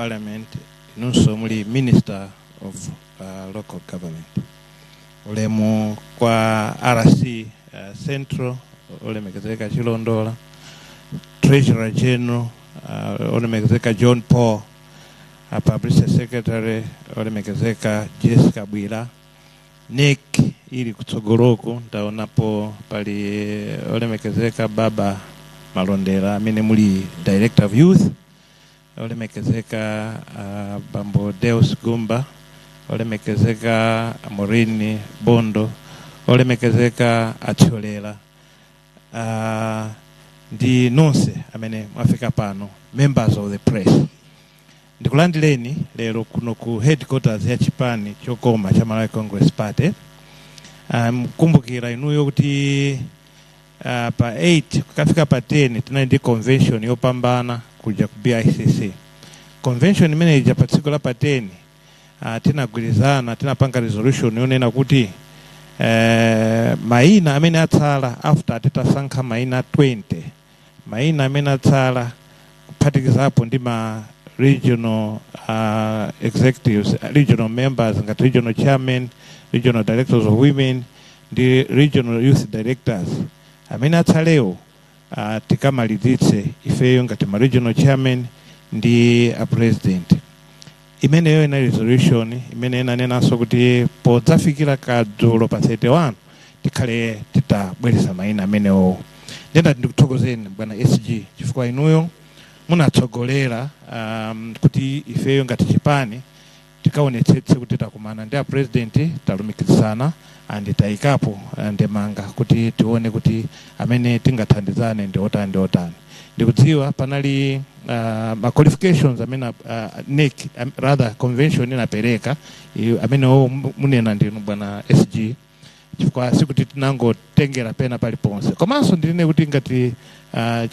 Parliament, inunso muli Minister of Local Government. Ulemu kwa RC Central, olemekezeka Chilondola, Treasurer General, olemekezeka John Paul, Publicity Secretary, olemekezeka Jessica Bwira, NEC ili kutsogoloku ndaonapo pali olemekezeka Baba Malondera amene muli Director of Youth, olemekezeka Bambo Deus Gumba, olemekezeka Maureen Bondo, olemekezeka Athyolera, ndi nonse amene mwafika pano, members of the press, ndikulandireni lero kuno ku headquarters ya chipani chokoma cha Malawi Congress Party. Kumbukira inuyo kuti pa 8 kukafika pa 10 tinali ndi convention yopambana kuja ku BICC. Convention imene ija, pa tsiku la pa 10 tinagwirizana, tinapanga resolution yonena kuti mayina amene atsala after titasankha mayina 20, mayina amene atsala kuphatikizapo ndi ma regional executives, regional members ngati regional chairman, regional directors of women ndi regional youth directors, amene atsalewo tikamalizitse ifeyo ngati ma regional chairman ndi a president. Imeneyo ina resolution imene inanenanso kuti podzafikira kadzulo pa 31 tikhale titabweresa mayina amenewo. Ndendati ndikuthokozeni, bwana SG, chifukwa inuyo munatsogolera kuti ifeyo ngati chipani tikaonetsetse kuti takumana ndi a president, talumikizana and tayikapo ndemanga kuti tione kuti amene tingathandizane ndi otani ndi otani. Ndikudziwa panali ma qualifications amene NEC, rather convention inapereka, amene munena ndinu, bwana SG, chifukwa sikuti tinangotengera pena paliponse. Komanso ndinene kuti ngati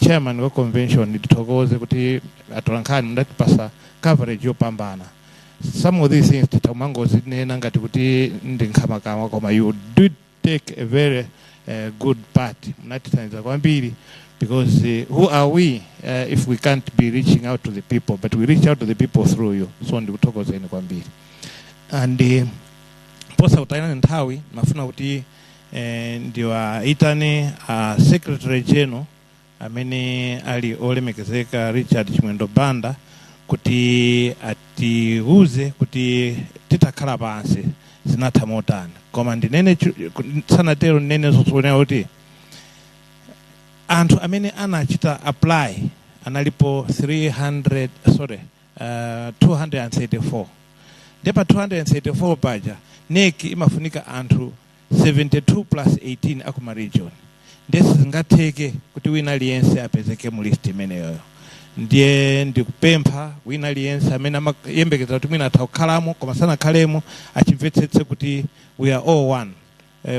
chairman wa convention, ndithokoze kuti atolankhani mundatipasa coverage yopambana. Some of these things titamangozinena ngati kuti ndi nkhamakama, koma you did take a very good part. Munatithandiza kwambiri because who are we if we can't be reaching out to the people? But we reach out to the people through you, so ndikuthokozeni kwambiri. And posakutayirani nthawi, mafuna kuti ndiwaitane Secretary General amene ali olemekezeka Richard Chimwendo Banda kuti atiuze kuti titakhala pansi zinatha motani. Koma ndinene sanatero, ndinene zoonera kuti anthu amene anachita apply analipo 300, sorry, 234. Ndipo 234 paja NEC imafunika anthu 72 plus 18 akuma region. Ndiye sizingatheke kuti wina aliyense apezeke mu list imeneyoyo. Ndiye ndikupempha wina aliyense amene amayembekeza kuti mwina atha kukhalamo koma sanakhalemo, achimvetsetse kuti we are all one.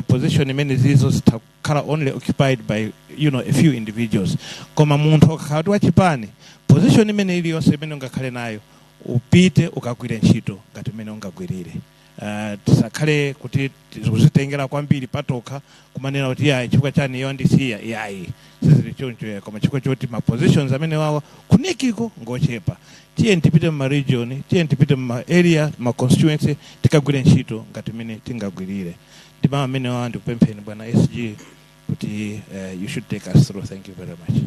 Position imene zizo zitha kukhala only occupied by a few individuals, koma munthu akakhala kuti wachipani, position imene iliyonse imene ungakhale nayo, upite ukagwire ntchito ngati imene ungagwirire. Tisakhale kuti tikuzitengera kwambiri patokha, kumanena kuti yayi, chifukwa chani iyo andisiya? Yayi, sizili choncho yayi. Koma chifukwa choti ma positions amene wawa ku NEC ko ngochepa, tiye tipite mma region, tiye tipite mma area, ma constituency, tikagwire ntchito ngati imene tingagwirire. Ndi mawu amene wawa, ndikupempheni, bwana SG, kuti you should take us through. Thank you very much.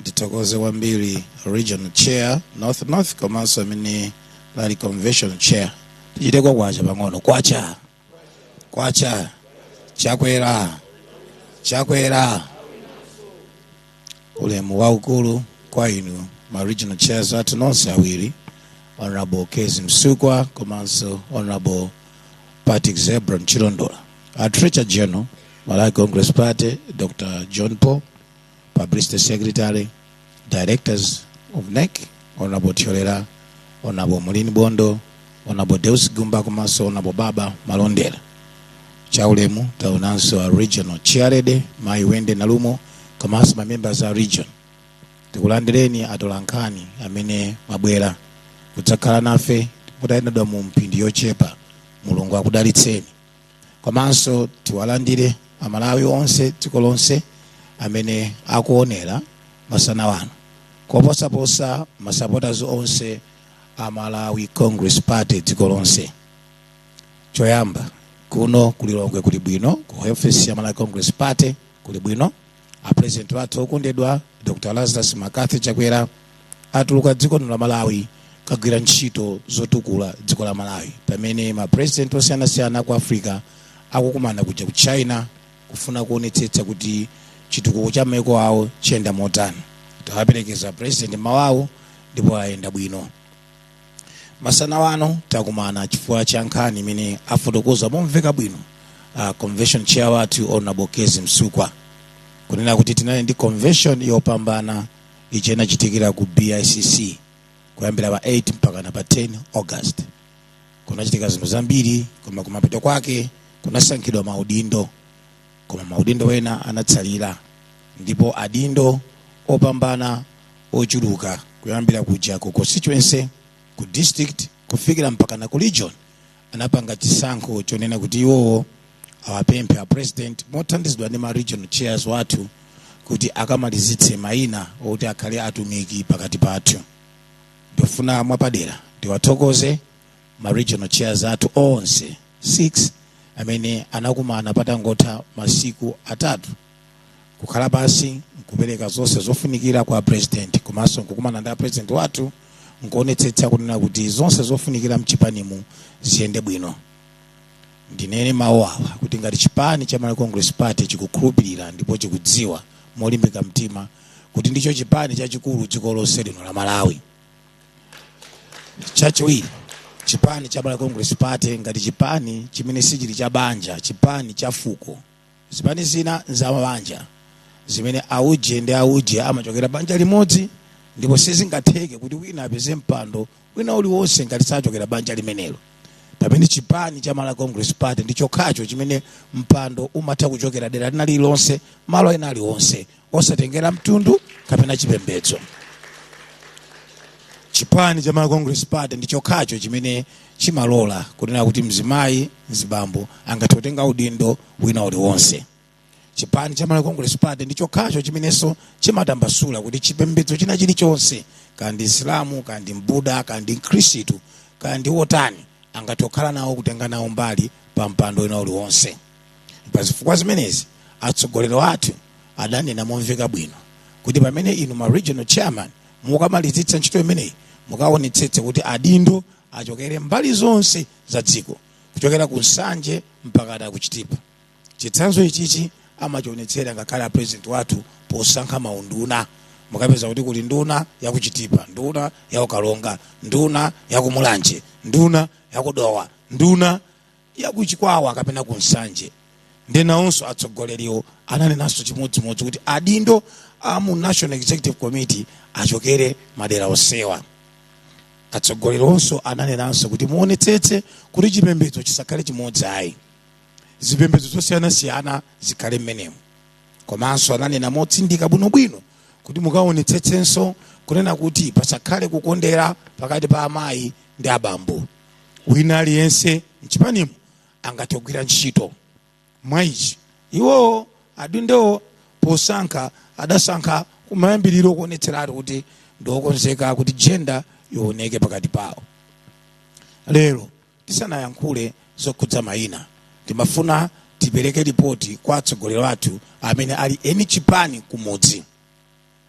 Ndithokoze kwambiri regional chair North North, komanso amene lali convention chair. Tichiteko kwacha pang'ono. Kwacha, kwacha! Chakwera, Chakwera! Ulemu waukulu kwa inu ma regional chairs athu nonse awiri, Honorable Kezzie Msukwa komanso Honorable Patrick Zebron Chilondola, a Treasurer General, Malawi Congress Party, Dr John Paul, Publicity Secretary, directors of NEC, Honorable Thyolera, Honorable Mulini Bondo, Honorable Deus Gumba komanso Honorable Baba Malondera. Chaulemu taonanso a regional chairlady, Mayi Wende Nalumo, komanso ma members a region. Tikulandireni atolankhani amene mwabwera kudzakhala nafe mutayenedwa mu mphindi yochepa. Mulungu akudalitseni. Komanso tiwalandire Amalawi onse, dziko lonse, amene akuonera masana wano. Koposaposa masupporters onse a Malawi Congress Party dziko lonse. Choyamba, kuno kulilongwe kuli bwino, ku office ya Malawi Congress Party kuli bwino. A president wathu okondedwa Dr. Lazarus McCarthy Chakwera atuluka dziko lino la Malawi kagwira ntchito zotukula dziko la Malawi, pamene ma president osiyanasiyana ku Africa akukumana kuja ku China kufuna kuonetsetsa kuti chitukuko cha maiko awo chiyenda motani. Tawaperekeza president mawawo ndipo ayenda bwino. Masana wano takumana chifukwa cha nkhani imene afotokoza momveka bwino convention chair wathu Honorable Kezzie Msukwa, kunena kuti tinali ndi convention yopambana ija inachitikira ku BICC kuyambira pa 8 mpaka na pa 10 August. Kunachitika zinthu zambiri, koma kumapeto kwake kunasankhidwa maudindo, koma maudindo ena anatsalira, ndipo adindo opambana ochuluka kuyambira kuja ku constituency, ku district, kufikira mpaka na ku region anapanga chisankho chonena kuti iwowo awapemphe a president mothandizidwa ndi ma regional chairs wathu kuti akamalizitse mayina oti akhale atumiki pakati pathu. Ndofuna mwapadera ndiwathokoze ma regional chairs athu onse 6 amene anakumana patangotha masiku 3 kukhala pasi nkupereka zonse zofunikira kwa president, komanso nkukumana ndi a president wathu nkuonetsetsa kunena kuti zonse zofunikira mchipanimu ziyende bwino. Ndinene mawu awa kuti ngati chipani cha Malawi Congress Party chikukhulupirira ndipo chikudziwa molimbika mtima kuti ndicho chipani chachikulu dziko lonse lino la Malawi. Chachiwiri, chipani cha Malawi Congress Party ngati chipani chimene sichili cha banja, chipani cha fuko. Zipani zina nzamabanja zimene auje ndi auje amachokera banja limodzi, ndipo sizingatheke kuti wina apeze mpando wina uliwonse ngati sachokera banja limenelo, pamene chipani cha Malawi Congress Party ndi chokhacho chimene mpando umatha kuchokera dera lina lililonse, malo ena aliwonse, osatengera mtundu kapena chipembedzo. Chipani cha Malawi Congress Party ndi chokhacho chimene chimalola kunena kuti mzimayi, mzibambo angathe kutenga udindo wina uliwonse. Chipani cha Malawi Congress Party ndi chokhacho chimenenso chimatambasula kuti chipembedzo china chilichonse, kandi Islamu, kandi Mbuda, kandi Mkhristu, kandi wotani, angathe kukhala nawo, kutenga nawo mbali pa mpando wina uliwonse. Pa zifukwa zimenezi, atsogoleri athu adanena momveka bwino kuti pamene inu ma regional chairman mukamalizitsa ntchito imeneyi, mukaonetsetse kuti adindo achokere mbali zonse za dziko, kuchokera ku Nsanje mpaka ku Chitipa. Chitsanzo ichichi amachionetsera ngakhale a president wathu posankha maunduna. Mukapeza kuti kuli nduna ya kuchitipa, nduna ya kukalonga, nduna ya kumulanje, nduna ya kudowa, nduna ya kuchikwawa kapena ku Nsanje. Ndenawonso atsogoleriwo ananenanso chimodzimodzi kuti adindo a mu National Executive Committee achokere madera onsewa. Atsogoleri onso ananenanso kuti muonetsetse kuti chipembedzo chisakhale chimodzi ayi, zipembedzo zosiyanasiyana zikhale mmenemo. Komanso ananena motsindika bwinobwino kuti mukaonetsetsenso kunena kuti pasakhale kukondera pakati pa amayi ndi abambo, wina aliyense mchipanimo angathe kugwira ntchito. Mwa ichi iwowo adindowo posankha adasankha kumayambiriro kuonetseratu kuti ndiokonzeka kuti gender ioneke pakati pawo. Lero tisanayankhule zokhudza mayina, timafuna tipereke ripoti kwa atsogoleri athu amene ali eni chipani kumudzi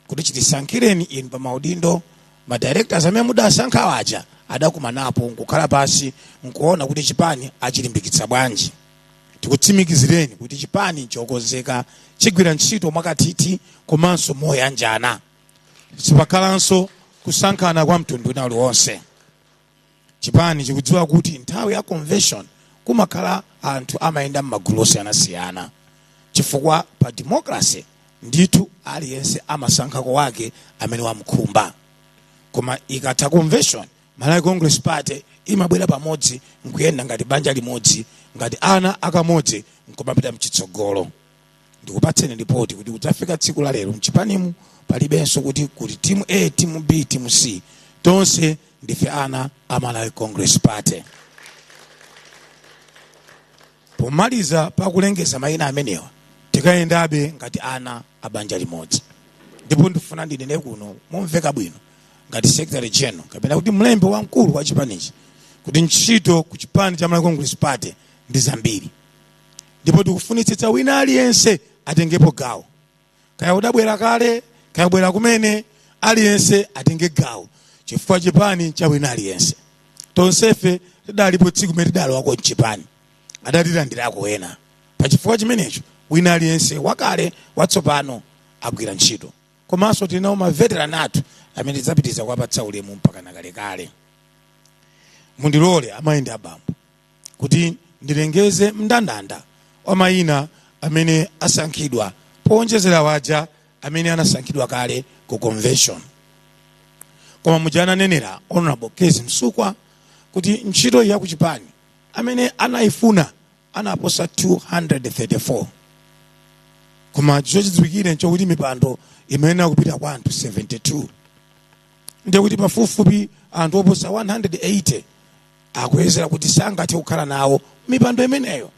kuti chitisankhireni inu pa maudindo. Ma directors amene mudasankha aja adakumanapo nkukhala pasi nkuona kuti chipani achilimbikitsa bwanji. Tikutsimikizireni kuti chipani chokonzeka chigwira ntchito mwakathithi komanso moyanjana, sipakhalanso kusankhana kwa mtundu wina uliwonse. Chipani chikudziwa kuti nthawi ya convention kumakhala anthu amayenda m'magulu osiyanasiyana, chifukwa pa democracy ndithu aliyense amasankhako wake amene wamkhumba. Koma ikatha convention, Malawi Congress Party imabwera pamodzi nkuyenda ngati banja limodzi, ngati ana akamodzi, nkumapita mchitsogolo. Ndikupatseni ripoti kuti kudzafika tsiku la lero mchipanimu palibenso kuti kuti team A, team B, team C. Tonse ndife ana a Malawi Congress Party. Pomaliza pakulengeza mayina amenewa, tikayendabe ngati ana a banja limodzi. Ndipo ndifuna ndinene kuno momveka bwino ngati Secretary General kapena kuti mlembi wamkulu wa chipanichi kuti ntchito ku chipani cha Malawi Congress Party ndi zambiri, ndipo tikufunitsitsa wina aliyense atengepo gawo. Kaya udabwera kale, kaya ubwera kumene, aliyense atenge gawo, chifukwa chipani cha wina aliyense. Tonsefe tidalipo tsiku limene tidalowako mchipani, adatilandirako ena. Pachifukwa chimenecho wina aliyense, wakale, watsopano, agwira ntchito. Komanso tinawo maveteran athu amene tidzapitiriza kuwapatsa ulemu mpaka nakalekale. Mundilole, amayi ndi abambo, kuti ndilengeze mndandanda wa mayina amene asankhidwa powonjezera waja amene anasankhidwa kale ku convention. Koma muja ananenera Honorable Kezzie Msukwa kuti ntchito ya kuchipani amene anayifuna anaposa 234, koma chochidziwikire nchokuti mipando imayenera kupita kwa anthu 72, ndiye kuti pafupifupi anthu oposa 180 akuyezera kuti sangathe kukhala nawo mipando imeneyo.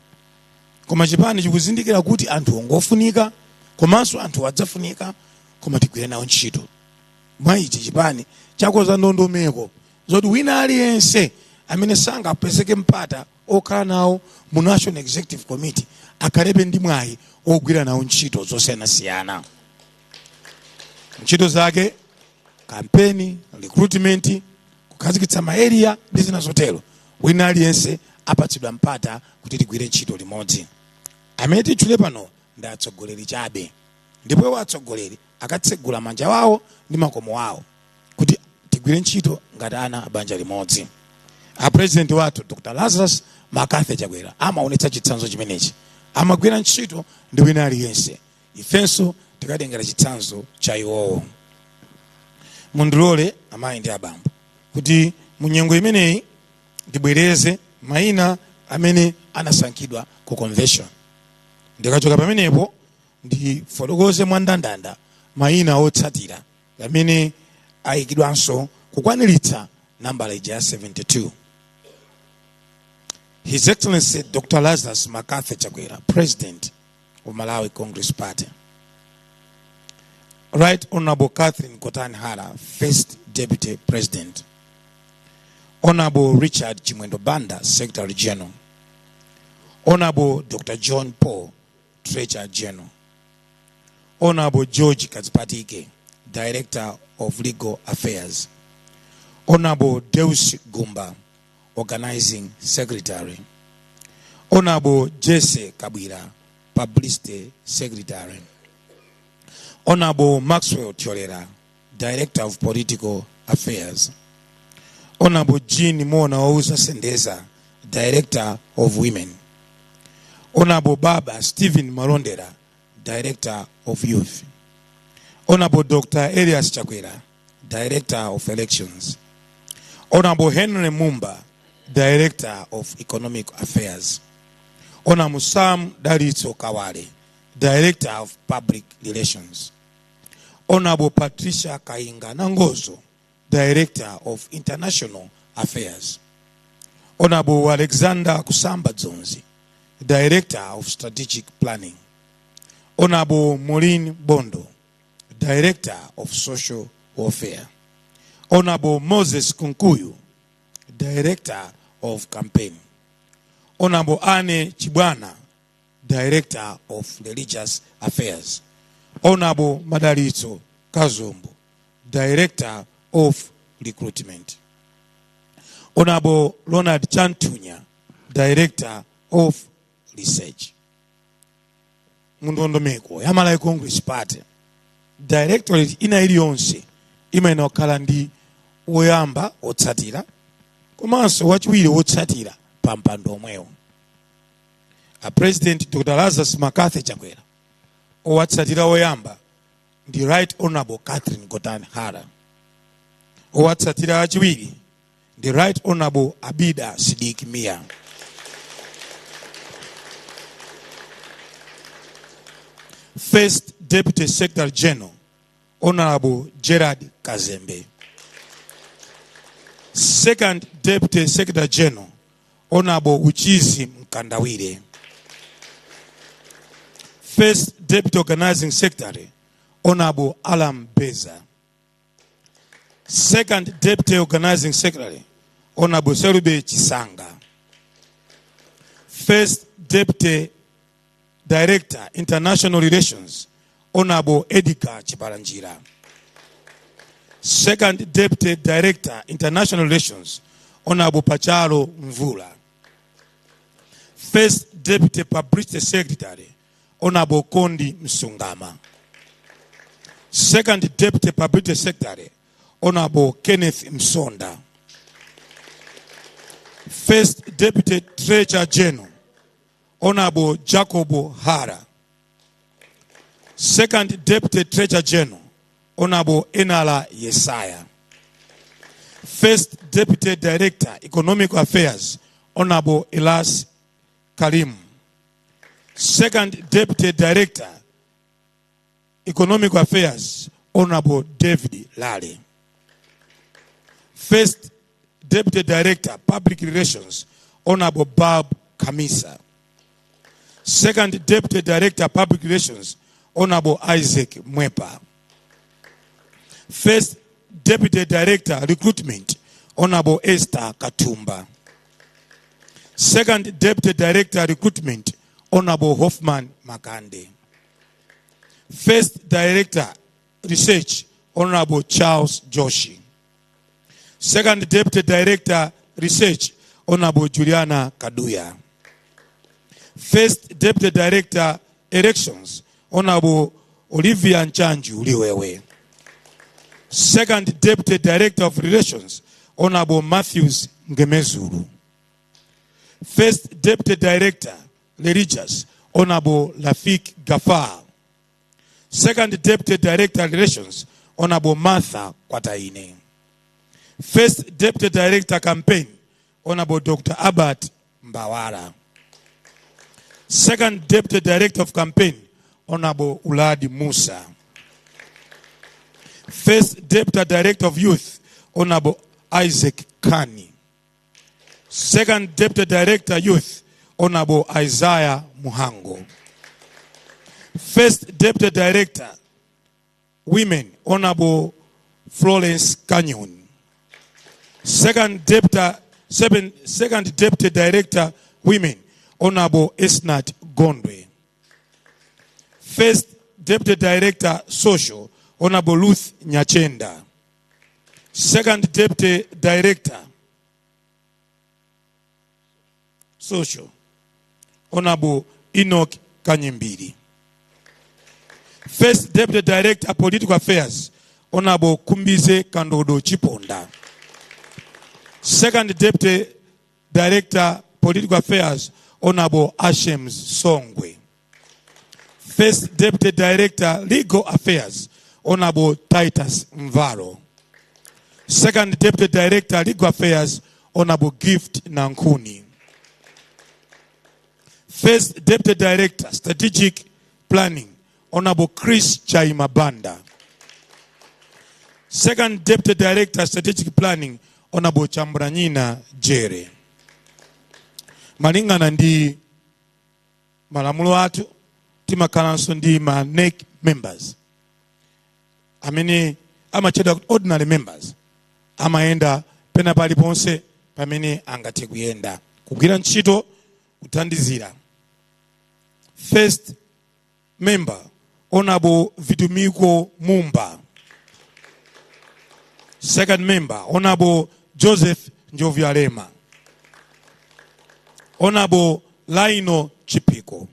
Koma chipani chikuzindikira kuti anthu ongofunika, komanso anthu adzafunika, koma tigwire nawo ntchito. Mwa ichi chipani chakonza ndondomeko zoti wina aliyense amene sangapezeke mpata okhala nawo mu National Executive Committee akhalebe ndi mwayi ogwira nawo ntchito zosiyanasiyana. Ntchito zake kampeni, recruitment, kukhazikitsa ma area ndi zina zotero. Wina aliyense apatsidwa mpata kuti tigwire ntchito limodzi. Amene titchule pano ndi atsogoleri chabe, ndipo iwo atsogoleri akatsegula manja wawo ndi makomo awo kuti tigwire ntchito ngati ana a banja limodzi. A President wathu Dr Lazarus McCarthy Chakwera amaonetsa chitsanzo chimenechi, amagwira ntchito ndi wina aliyense. Ifenso tikatengera chitsanzo cha iwowo. Mundilole, amayi ndi abambo, kuti munyengo imeneyi ndibwereze mayina amene anasankhidwa ku convention. Ndikachoka pamenepo ndifotokoze mwandandanda mayina otsatira amene ayikidwanso kukwaniritsa nambala ija ya 72. His Excellency Dr Lazarus McCarthy Chakwera, President of Malawi Congress Party; Right Honorable Catherine Gotani Hara, First Deputy President; Honorable Richard Chimwendo Banda, Secretary General; Honorable Dr John Paul, Treasurer General; Honorable George Kadzipatike, Director of Legal Affairs; Honorable Deus Gumba, Organizing Secretary; Honorable Jesse Kabwira, Publicity Secretary; Honorable Maxwell Thyolera, Director of Political Affairs; Honorable Jean Mona Ousa Sendeza, Director of Women; Honorable Baba Stephen Malondera, Director of Youth; Honorable Dr. Elias Chakwera, Director of Elections; Honorable Henry Mumba, Director of Economic Affairs; Honorable Sam Dalitso Kawale, Director of Public Relations; Honorable Patricia Kainga Nangozo, Director of International Affairs; Honorable Alexander Kusamba Dzonzi, Director of Strategic Planning; Honorable Maureen Bondo, Director of Social Welfare; Honorable Moses Kunkuyu, Director of Campaign; Honorable Anne Chibwana, Director of Religious Affairs; Honorable Madalitso Kazombo, Director of Recruitment; Honorable Ronald Chantunya, Director of Research. Mundondomeko ya Malawi Congress Party, directorate ina iliyonse imayenera kukhala ndi woyamba wotsatira komanso wachiwiri wotsatira pa mpando omwewo. A President Dr Lazarus McCarthy Chakwera, owatsatira woyamba ndi Right Honorable Catherine Gotani Hara, owatsatira achiwiri ndi Right Honorable Abida Sidik Mia. First Deputy Secretary General, Honorable Gerard Kazembe; Second Deputy Secretary General, Honorable Uchizi Mkandawire; First Deputy Organizing Secretary, Honorable Alam Beza. Second Deputy Organizing Secretary, Honorable Selube Chisanga. First Deputy Director, International Relations, Honorable Edgar Chibaranjira. Second Deputy Director, International Relations, Honorable Pachalo Mvula. First Deputy Publicity Secretary, Honorable Kondi Msungama. Second Deputy Publicity Secretary, Honorable Kenneth Msonda. First Deputy Treasurer General, Honorable Jacob Hara. Second Deputy Treasurer General, Honorable Enala Yesaya. First Deputy Director, Economic Affairs, Honorable Elas Karim. Second Deputy Director, Economic Affairs, Honorable David Lale. First Deputy Director, Public Relations, Honorable Bob Kamisa. Second Deputy Director, Public Relations, Honorable Isaac Mwepa. First Deputy Director, Recruitment, Honorable Esther Katumba. Second Deputy Director, Recruitment, Honorable Hoffman Makande. First Director, Research, Honorable Charles Joshi. Second Deputy Director, Research, Honorable Juliana Kaduya. First Deputy Director, Elections, Honorable Olivia Nchanju Liwewe. Second Deputy Director of Relations, Honorable Matthews Ngemezuru. First Deputy Director, Religious, Honorable Lafik Gafar. Second Deputy Director, Relations, Honorable Martha Kwataine. First Deputy Director, Campaign, Honorable Dr. Abat Mbawara. Second Deputy Director of Campaign, Honorable Uladi Musa. First Deputy Director of Youth, Honorable Isaac Kani. Second Deputy Director Youth, Honorable Isaiah Muhango. First Deputy Director, Women, Honorable Florence Canyon. Second Deputy Director, Women, Honorable Esnat Gondwe. First Deputy Director, Social, Honorable Ruth Nyachenda. Second Deputy Director, Social, Honorable Enoch Kanyimbiri. First Deputy Director, Political Affairs, Honorable Kumbize Kandodo Chiponda. Second Deputy Director, Political Affairs, Honorable Ashems Songwe. First Deputy Director, Legal Affairs, Honorable Titus Mvaro. Second Deputy Director, Legal Affairs, Honorable Gift Nankuni. First Deputy Director, Strategic Planning, Honorable Chris Chaima Banda. Second Deputy Director, Strategic Planning, Honorable Chambranyina Jere. Malingana ndi malamulo athu, timakhalanso ndi ma NEC members amene amatchedwa kuti ordinary members, amayenda pena paliponse pamene angathe kuyenda, kugwira ntchito, kuthandizira. First member, Honorable Vitumiko Mumba. Second member, Honorable Joseph Njovialema. Honorable Laino Chipiko.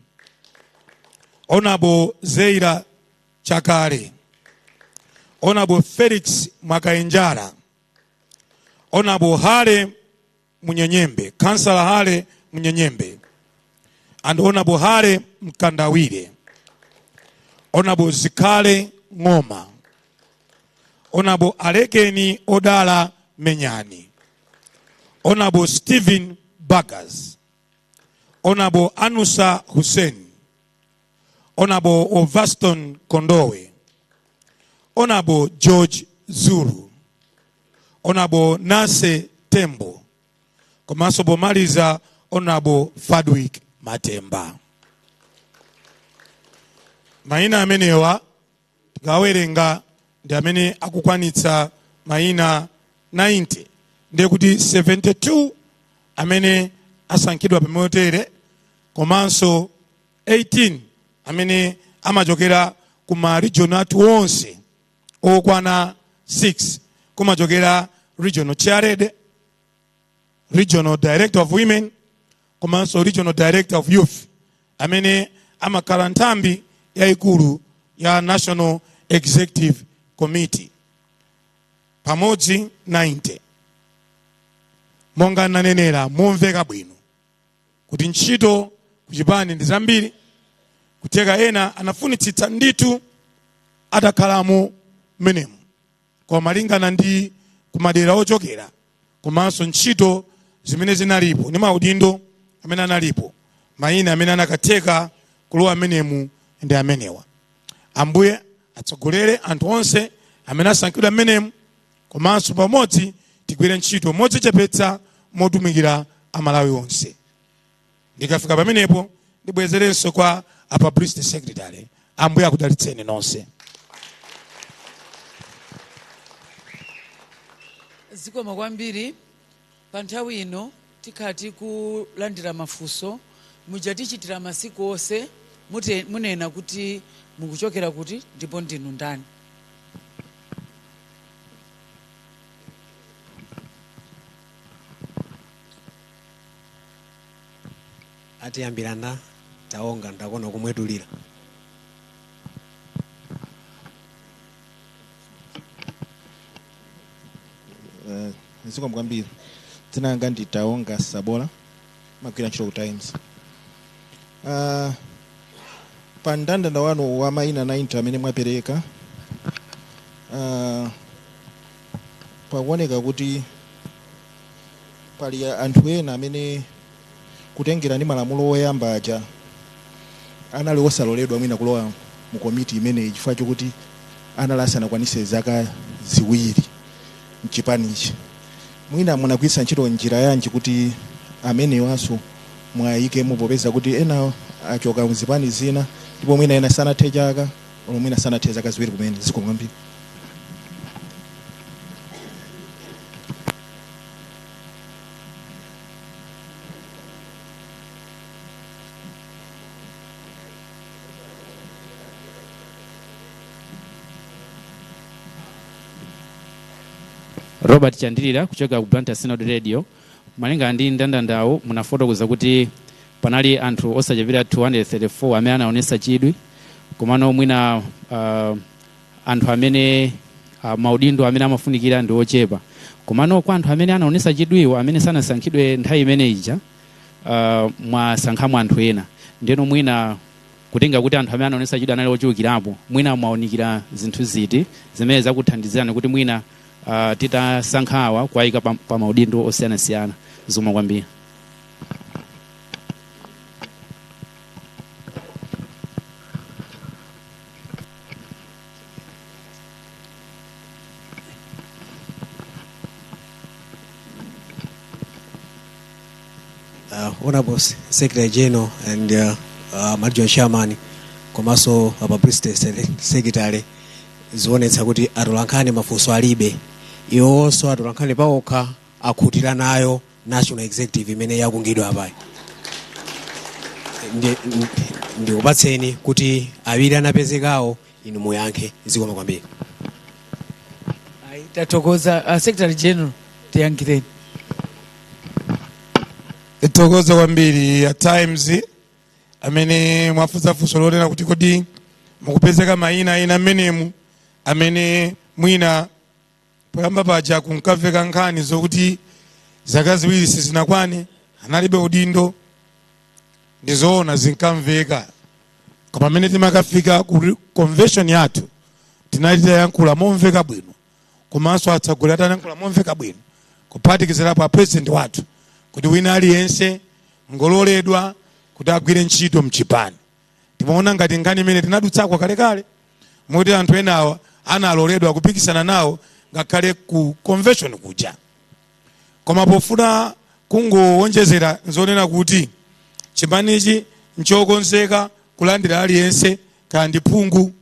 Honorable Zeira Chakare. Honorable Felix Makainjara. Honorable Hale Munyenyembe, Councillor Hale Munyenyembe, and Honorable Hale Mkandawire. Honorable Zikale Ngoma. Honorable Alekeni Odala Menyani. Honorable Stephen Bagas. Honorable Anusa Hussein. Honorable Ovaston Kondowe. Honorable George Zulu. Honorable Nase Tembo. Komanso pomaliza, Honorable Fadwick Matemba. Mayina amenewa Tikawerenga ndi amene akukwanitsa mayina 90, ndiye kuti 72 amene asankhidwa pamotere, komanso 18 amene amachokera ku ma region athu onse okwana 6. Kumachokera regional chairlady, regional director of women, komanso regional director of youth, amene amakhala nthambi yayikulu ya National Executive Committee, pamodzi 90. Monga nanenera momveka bwino kuti ntchito kuchipani ndi zambiri, kuteka ena anafunitsitsa ndithu atakhalamo mmenemu, koma malingana ndi kumadera ochokera komanso ntchito zimene zinalipo ndi maudindo amene analipo, mayina amene anakatheka kulowa mmenemu ndi amenewa. Ambuye atsogolere anthu onse amene asankhidwa mmenemu, komanso pamodzi tigwire ntchito modzichepetsa motumikira Amalawi onse. Ndikafika pamenepo ndibwezerenso kwa a publicity secretary. Ambuye akudalitseni nonse. Zikoma kwambiri. Pa nthawi ino tikhala tikulandira mafunso muja tichitira masiku onse. Munena kuti mukuchokera kuti ndipo ndinu ndani. Atiyambirana Taonga, ndakona kumwetulira. Zikomo kwambiri. Dzina langa ndi Taonga Sabola, magwira ntchito ku Times. Pa mndandanda wanu wa mayina 90 amene mwapereka, pakuoneka kuti pali anthu ena amene kutengera ndi malamulo oyamba aja anali osaloledwa mwina kulowa mu komiti imeneyi chifukwa chokuti anali asanakwanise zaka 2 mchipanichi. Mwina munagwiritsa ntchito njira yanji kuti amenewanso mwayikemo, popeza kuti ena achoka mzipani zina ndipo mwina ena sanathe chaka olo mwina sanathe zaka 2 kumene? Zikomo kwambiri. Robert Chandilira kuchoka ku Blantyre Synod Radio. Malinga ndi mndandandawo, munafotokoza kuti panali anthu osachepera 234 amene anaonesa chidwi, komano mwina anthu amene maudindo amene amafunikira ndi ochepa. Komano kwa anthu amene anaonesa chidwiwo amene sanasankhidwe nthawi imene ija, mwasankhamo anthu ena. Ndeno mwina kutenga kuti anthu amene anaonesa chidwi anali ochulukirapo, mwina mwaonikira zinthu ziti zimene zakuthandizirani kuti mwina titasankha awa kuwayika pa maudindo osiyanasiyana? Zikomo kwambiri. Honorable Secretary General and Regional Chairman komanso Publicity Secretary, zionetsa kuti atolankhani mafunso alibe. Iwonso atolankhani paokha akhutira nayo National Executive imene yakungidwa apayi. Ndikupatseni kuti awiri anapezekawo inu muyankhe. Zikomo kwambiri. Ayi, tathokoza. Secretary General, tiyankhireni. Tithokoze kwambiri a Times amene mwafunsa funso lonena kuti kodi mukupezeka mayina ena mmenemu amene mwina poyamba paja kunkamveka nkhani zokuti zaka 2 sizinakwane analibe udindo. Ndizoona, zinkamveka, koma pamene timakafika ku convention yathu tinali tayankhula momveka bwino, komanso atsogoleri atayankhula momveka bwino, kuphatikizirapo a president wathu, kuti wina aliyense ngololedwa kuti agwire ntchito mchipani. Timaona ngati nkhani imene tinadutsako kalekale, moti anthu enawa analoledwa kupikisana nawo ngakhale ku convention kuja. Koma pofuna kungowonjezera, nzonena kuti chipanichi nchokonzeka kulandira aliyense, kaya ndi phungu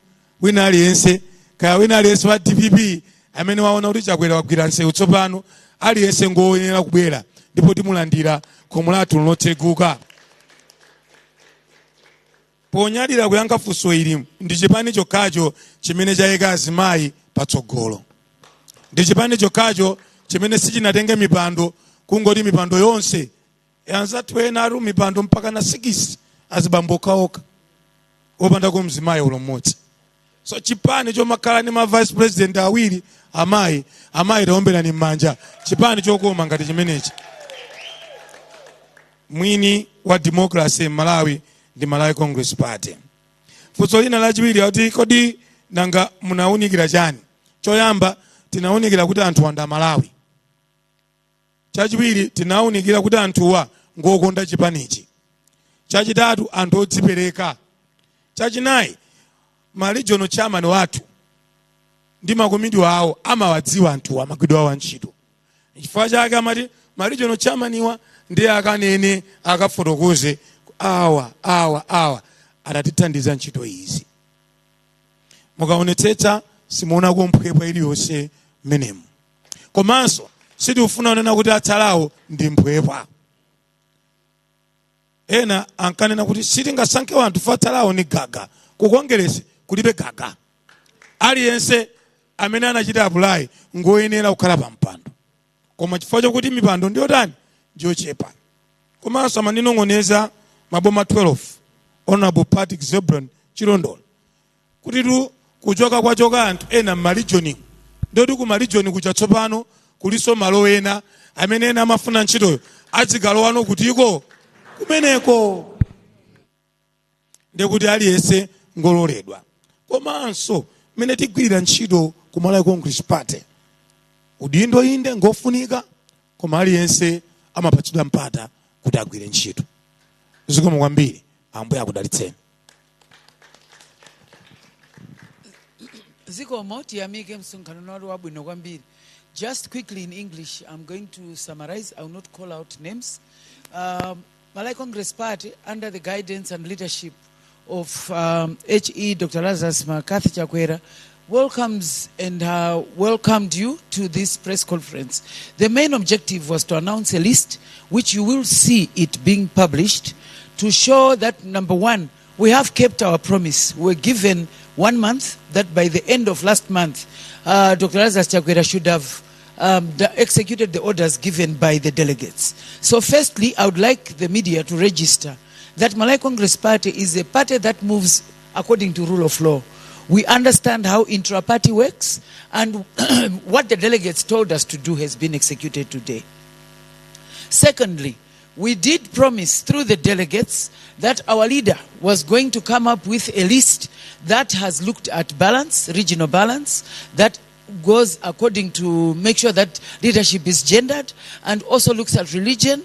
wina aliyense. Kaya wina aliyense wa DPP amene waona kuti Chakwera wagwira nsewu tsopano, aliyense ngoyenera kubwera ndipo timulandira, khomo lathu lotseguka. Ponyadira kuyankha funso ili, ndi chipani chokhacho chimene chayika azimayi patsogolo, ndi chipani chokhacho chimene sichinatenge mipando kungoti mipando yonse. Anzathu ena atu mipando mpaka na 6 azibambo okhaokha, opandako mzimayi ulo mmodzi. So chipani chomakhala ndi ma vice president awiri amayi. Amayi, taomberani m'manja chipani chokoma ngati chimenechi. Mwini wa democracy m'Malawi ndi Malawi Congress Party. Funso lina lachiwiri akuti, kodi nanga munawunikira chani? Choyamba, tinawunikira kuti anthu wanda Malawi. Chachiwiri, tinawunikira kuti anthuwa ngokonda chipanichi. Chachitatu, anthu odzipereka. Chachinayi, ma regional chairman wathu ndi makomiti awo amawadziwa anthuwa, magwidwe awo antchito. Chifukwa chake amati ma regional chairman iwa ndiye akanene, akafotokoze, awa awa awa atatithandiza ntchito izi. Mukaonetsetsa, simuonako mphwepwa iliyonse mmenemu. Komanso sitikufuna kunena kuti atsalawo ndi mphwepwa. Ena ankanena kuti sitingasankhe wanthu, atsalawo ni gaga. Ku Kongeresi kulibe gaga. Aliyense amene anachita apply ngoyenera kukhala pa mpando, koma chifukwa chokuti mipando ndiyotani, ndiyochepa. Komanso amandinong'oneza maboma 12, Honorable Patrick Zebron Chilondola, kuti tu kuchoka kwachoka anthu ena m'ma region, ndoti ku ma region kucha tsopano kuliso malo ena amene ena amafuna ntchitoyo adzigalowano kutiko kumeneko, ndekuti aliyense ngololedwa. Komanso mmene tigwirira ntchito ku Malawi Congress Party, udindo inde ngofunika, koma aliyense amapatsidwa mpata kuti agwire ntchito. Zikomo kwambiri, Ambuye akudalitseni. Zikomo, tiyamike msonkhano wali wabwino kwambiri. Just quickly in English, I'm going to summarize. I will not call out names. Malawi Congress Party, under the guidance and leadership of HE Dr. Lazarus McCarthy Chakwera, welcomes and welcomed you to this press conference. The main objective was to announce a list, which you will see it being published, to show that, number one, we have kept our promise. We were given one month, that by the end of last month, Dr. Lazarus Chakwera should have executed the orders given by the delegates. So firstly, I would like the media to register that Malawi Congress Party is a party that moves according to rule of law. We understand how intra-party works, and what the delegates told us to do has been executed today. Secondly, we did promise through the delegates that our leader was going to come up with a list that has looked at balance, regional balance, that goes according to make sure that leadership is gendered, and also looks at religion,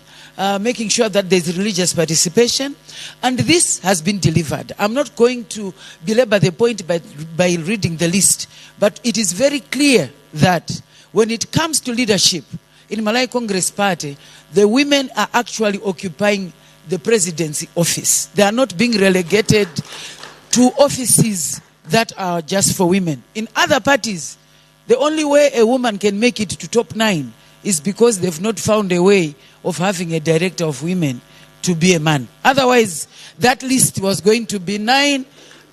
making sure that there's religious participation. And this has been delivered. I'm not going to belabor the point by reading the list, but it is very clear that when it comes to leadership in Malawi Congress Party, the women are actually occupying the presidency office. They are not being relegated to offices that are just for women. In other parties, the only way a woman can make it to top 9 is because they've not found a way of having a director of women to be a man. Otherwise, that list was going to be 9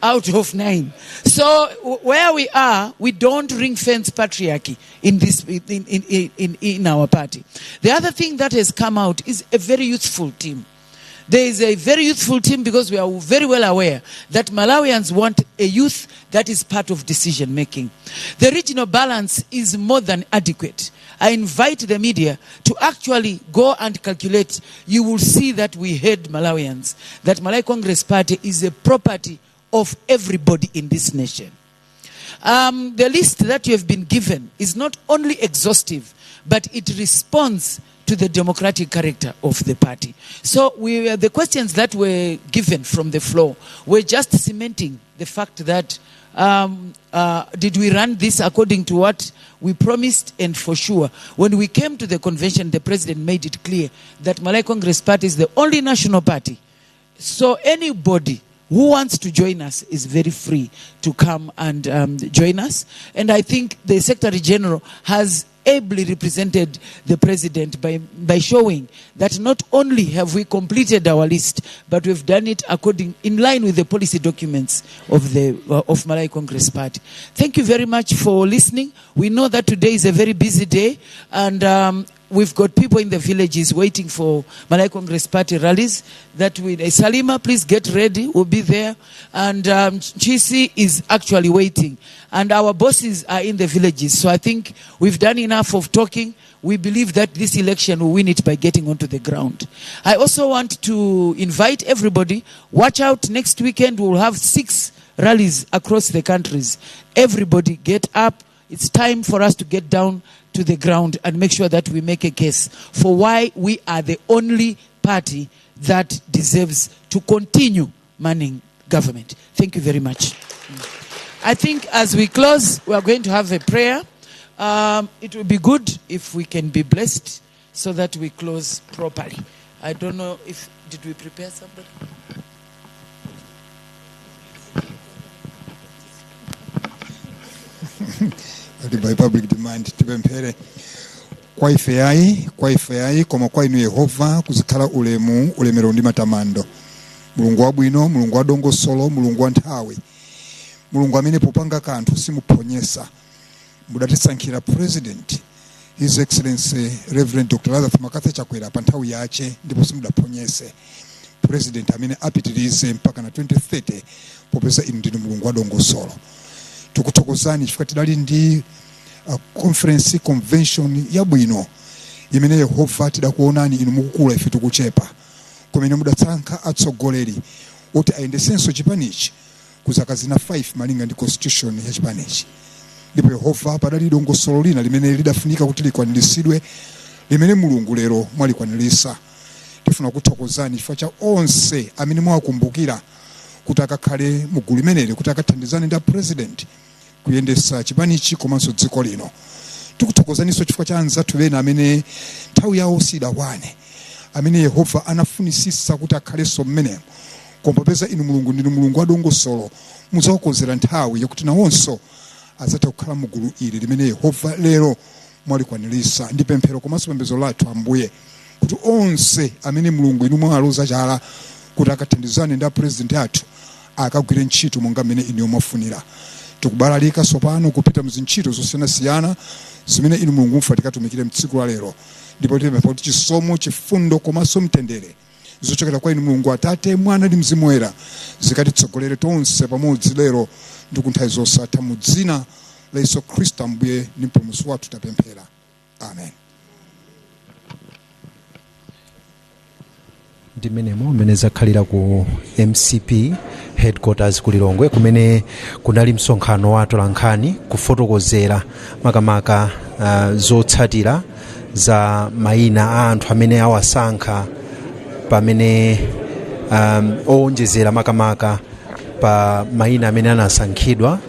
out of 9. So where we are, we don't ring fence patriarchy in our party. The other thing that has come out is a very youthful team. There is a very youthful team because we are very well aware that Malawians want a youth that is part of decision making. The regional balance is more than adequate. I invite the media to actually go and calculate. You will see that we heard Malawians, that Malawi Congress Party is a property of everybody in this nation. The list that you have been given is not only exhaustive, but it responds to the democratic character of the party. So the questions that were given from the floor were just cementing the fact that did we run this according to what we promised? And for sure, when we came to the convention, the president made it clear that Malawi Congress Party is the only national party. So anybody who wants to join us is very free to come and join us. And I think the Secretary General has ably represented the President by showing that not only have we completed our list, but we've done it according in line with the policy documents of Malawi Congress Party. Thank you very much for listening. We know that today is a very busy day, and we've got people in the villages waiting for Malawi Congress Party rallies. That we, Salima, please get ready. We'll be there. And Chisi is actually waiting. And our bosses are in the villages. So I think we've done enough of talking. We believe that this election will win it by getting onto the ground. I also want to invite everybody. Watch out, next weekend we'll have 6 rallies across the countries. Everybody get up. It's time for us to get down to the ground and make sure that we make a case for why we are the only party that deserves to continue manning government. Thank you very much. I think as we close, we are going to have a prayer. It will be good if we can be blessed so that we close properly. I don't know if, did we prepare somebody? By public demand, tipemphere. Kwa ife ayi, kwa ife ayi, koma kwa inu Yehova kuzikhala ulemu, ulemero ndi matamando. Mulungu wabwino, Mulungu wa dongosolo, Mulungu wa nthawi, Mulungu amene popanga kanthu simuphonyesa. Mudatisankhira President His Excellency Reverend Dr. Lazarus McCarthy Chakwera pa nthawi yache, ndipo simudaphonyese. President amene apitirize mpaka na 2030, popeza inu ndinu Mulungu wa dongosolo. Tikuthokozani chifukwa tidali ndi conference convention yabwino imene Yehova tidakuonani inu mukukula, ife tikuchepa, kumene mudatsankha atsogoleri oti ayendesenso chipanichi ku zaka zina 5 malinga ndi constitution ya chipanichi. Ndipo Yehova, padali dongosolo lina limene lidafunika kuti likwaniritsidwe, limene Mulungu lero mwalikwanirisa. Tifuna kuthokozani chifukwa cha onse amene mwawakumbukira kuti akakhale mu gulu limeneli, kuti akathandizane ndi a President kuyendesa chipanichi komanso dziko lino. Tikuthokozaninso chifukwa cha anzathu ena amene nthawi yawo sidakwane, amene Yehova anafunisisa kuti akhalenso mmenemo, koma popeza inu Mulungu ndinu Mulungu wa dongosolo, mudzawakonzera nthawi yakuti nawonso adzatha kukhala mu gulu ili limene Yehova lero mwalikwanirisa. Ndi pemphero komanso pembedzo lathu, Ambuye, kuti onse amene Mulungu inu mwaloza chala kuti akathandizane ndi a President athu akagwire ntchito monga mmene inu mwafunira. Tikubalalika tsopano kupita mzintchito zosiyanasiyana zimene inu Mulungu mufuna tikatumikire mtsiku la lero, ndipo tipempha kuti chisomo, chifundo komanso mtendere zochokera kwa inu Mulungu Atate, Mwana ndi Mzimu Woyera zikatitsogolere tonse pamodzi lero ndi ku nthawi zosatha. Mu dzina la Yesu Khristu Ambuye ndi Mpulumutsi wathu tapemphera, amen. Ndi mmenemo mmene zakhalira ku MCP headquarters ku Lilongwe, kumene kunali msonkhano wa atolankhani kufotokozera makamaka zotsatira za mayina a anthu amene awasankha pamene owonjezera makamaka pa mayina amene anasankhidwa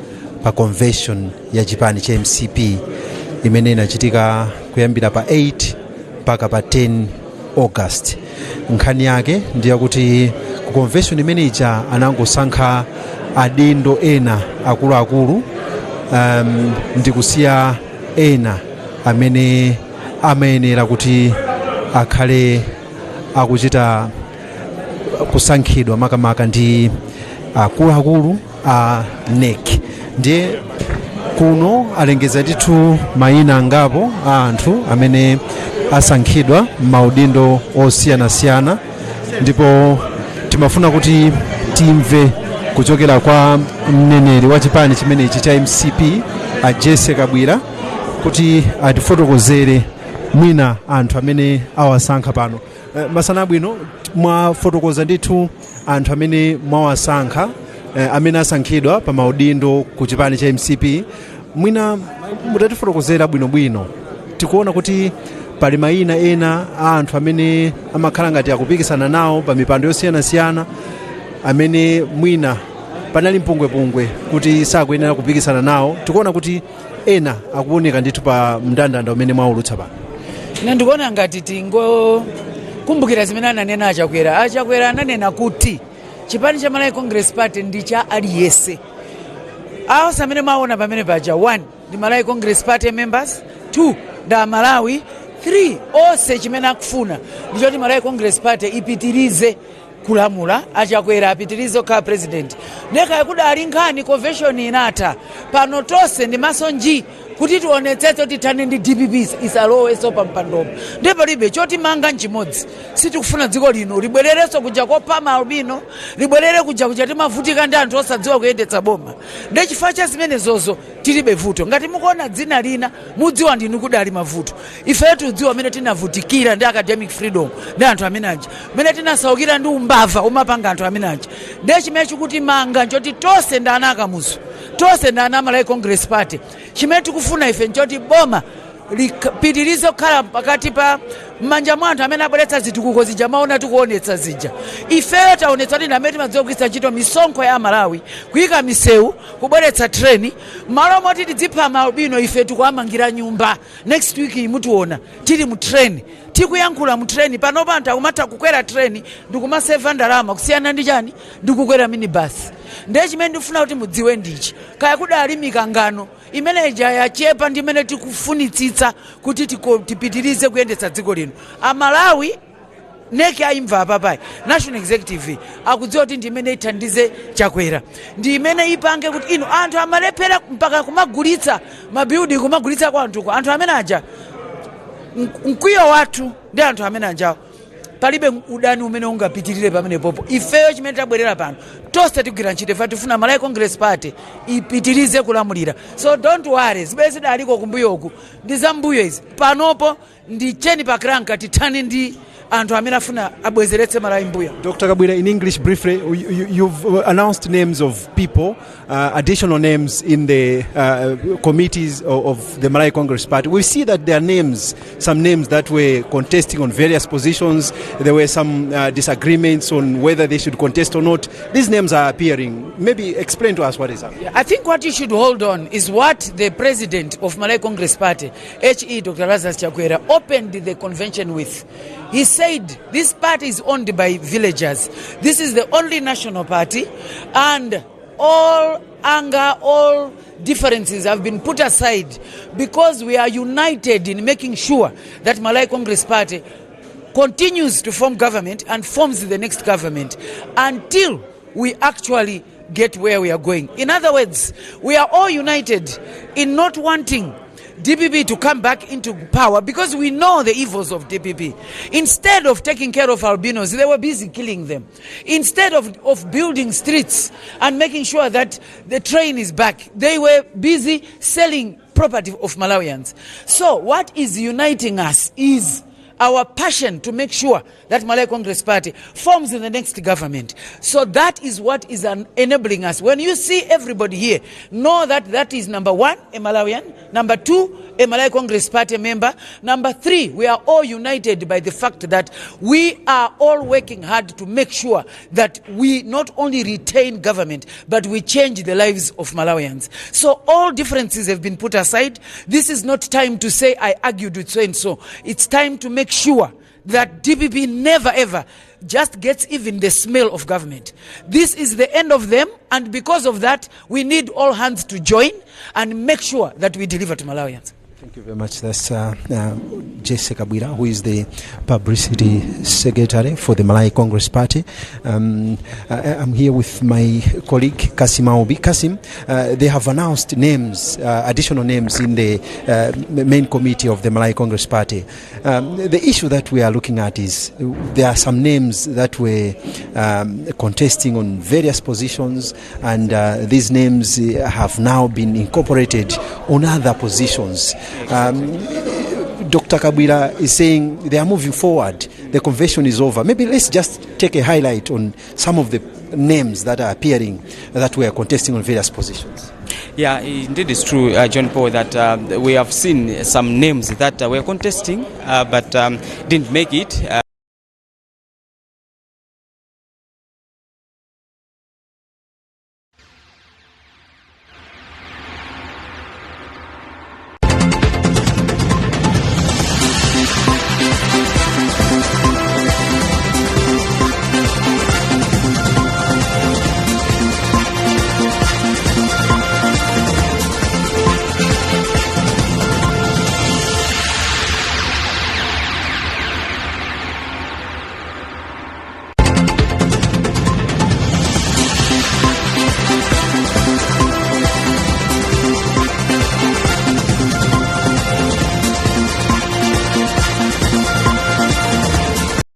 pa convention ya chipani cha MCP imene inachitika kuyambira pa 8 mpaka pa 10 August. Nkhani yake ndiyakuti ku convention imene ija anangosankha adindo ena akuluakulu ndikusiya ena amene amayenera kuti akhale akuchita kusankhidwa makamaka ndi akuluakulu a NEC. Ndiye kuno alengeza ndithu mayina angapo a anthu amene asankhidwa m'maudindo osiyanasiyana, ndipo timafuna kuti timve kuchokera kwa mneneri wa chipani chimenechi cha MCP, a Jesse Kabwira, kuti atifotokozere mwina anthu amene awasankha pano. Masana abwino. Mwafotokoza ndithu anthu amene mwawasankha, amene asankhidwa pa maudindo ku chipani cha MCP. Mwina mutatifotokozera bwinobwino, tikuona kuti pali mayina ena a anthu amene amakhala ngati akupikisana nawo pa mipando yosiyanasiyana, amene mwina panali mpungwepungwe kuti sakuyenera kupikisana nawo. Tikuona kuti ena akuoneka ndithu pa mndandanda umene mwaulutsa pano. Ine ndikuona ngati tingokumbukira zimene ananena Achakwera. Achakwera ananena kuti Chipani cha Malawi Congress Party ndi cha aliyese. Awo amene maona pamene paja, one, ndi Malawi Congress Party members, two, ndi Amalawi, three, onse chimene akufuna ndichoti Malawi Congress Party ipitirize kulamula, Achakwera apitirize kukhala president. Nekaya kudali nkhani, convention inatha. Pano tonse ndi maso nji kuti tionetsetse kuti tithane ndi DPP isalowenso pa mpandopo. Ndipo palibe choti manga nchimodzi: sitikufuna dziko lino libwererenso kuja kopha maalbino, libwerere kuja kuja timavutika ndi anthu osadziwa kuyendetsa boma. Ndi chifukwa cha zimenezozo tilibe vuto. Ngati mukuona dzina lina, mudziwa ndinu kudali mavuto. Ifeyo tidziwa amene tinavutikira ndi academic freedom ndi anthu amene aja, amene tinasaukira ndi umbava umapanga anthu amene aja. Ndiye chimene chikuti manga nchoti tonse ndi ana Akamuzu, tonse ndi ana Malawi Congress Party. Chimene tikufuna ife nchoti boma lipitirize kukhala pakati pa m'manja mwa anthu amene abweretsa zitukuko zija maona tikuonetsa zija. Ifeyo taonetsa kuti amene timadziwa kugwiritsa ntchito misonkho ya Malawi kuyika misewu, kubweretsa treni, malo moti tidzipha maalbino, ife tikuamangira nyumba. Next week imutiona tili mu treni, tikuyankhula mu treni. Panopa anthu akumatha kukwera treni ndikumaseva ndalama kusiyana ndi chani, ndikukwera minibus. Ndiye chimene ndifuna kuti mudziwe ndichi: kaya kudali mikangano, imene ija yachepa ndi imene tikufunitsitsa kuti tipitirize kuyendetsa dziko lino. Amalawi, NEC ayimva apapayi, National Executive akudziwa kuti ndi imene ithandize Chakwera, ndi imene ipange kuti inu anthu amalephera mpaka kumagulitsa mabuilding, kumagulitsa kwa anthuko. Anthu amene aja, mkwiyo wathu ndi anthu amene ajawo, palibe udani umene ungapitirire pamene popo. Ifeyo chimene tabwerera pano, tonse tigwira ntchito. Ife tifuna Malawi Congress Party ipitirize kulamulira. So don't worry, zimene zidaliko kumbuyoku ndi zambuyo izi. Panopo ndi cheni pakranka, tithane ndi anthu amene afuna abwezeretse Malawi mbuyo. Dr. Kabwila, in English briefly, you've announced names of people, additional names in the committees of the Malawi Congress Party. We see that there are names, some names that were contesting on various positions. There were some disagreements on whether they should contest or not. These names are appearing. Maybe explain to us what is happening. I think what you should hold on is what the president of Malawi Congress Party, H.E. Dr. Lazarus Chakwera, opened the convention with. He said this party is owned by villagers. This is the only national party, and all anger, all differences have been put aside because we are united in making sure that Malawi Congress Party continues to form government and forms the next government until we actually get where we are going. In other words, we are all united in not wanting DPP to come back into power because we know the evils of DPP. Instead of taking care of albinos, they were busy killing them. Instead of building streets and making sure that the train is back, they were busy selling property of Malawians. So what is uniting us is our passion to make sure that Malawi Congress Party forms in the next government. So that is what is enabling us. When you see everybody here, know that that is, number one, a Malawian; number two, a Malawi Congress Party member; number three, we are all united by the fact that we are all working hard to make sure that we not only retain government, but we change the lives of Malawians. So all differences have been put aside. This is not time to say I argued with so and so. It's time to make sure that DPP never ever just gets even the smell of government. This is the end of them, and because of that, we need all hands to join and make sure that we deliver to Malawians. Thank you very much. That's Jessie Kabwila, who is the publicity secretary for the Malawi Congress Party. I'm here with my colleague Kasim Aubi. Kasim, they have announced names, additional names in the main committee of the Malawi Congress Party. The issue that we are looking at is there are some names that were contesting on various positions, and these names have now been incorporated on other positions. Dr. Kabwila is saying they are moving forward. The convention is over. Maybe let's just take a highlight on some of the names that are appearing that were contesting on various positions. Yeah, indeed it's true, John Paul, that we have seen some names that were contesting but didn't make it.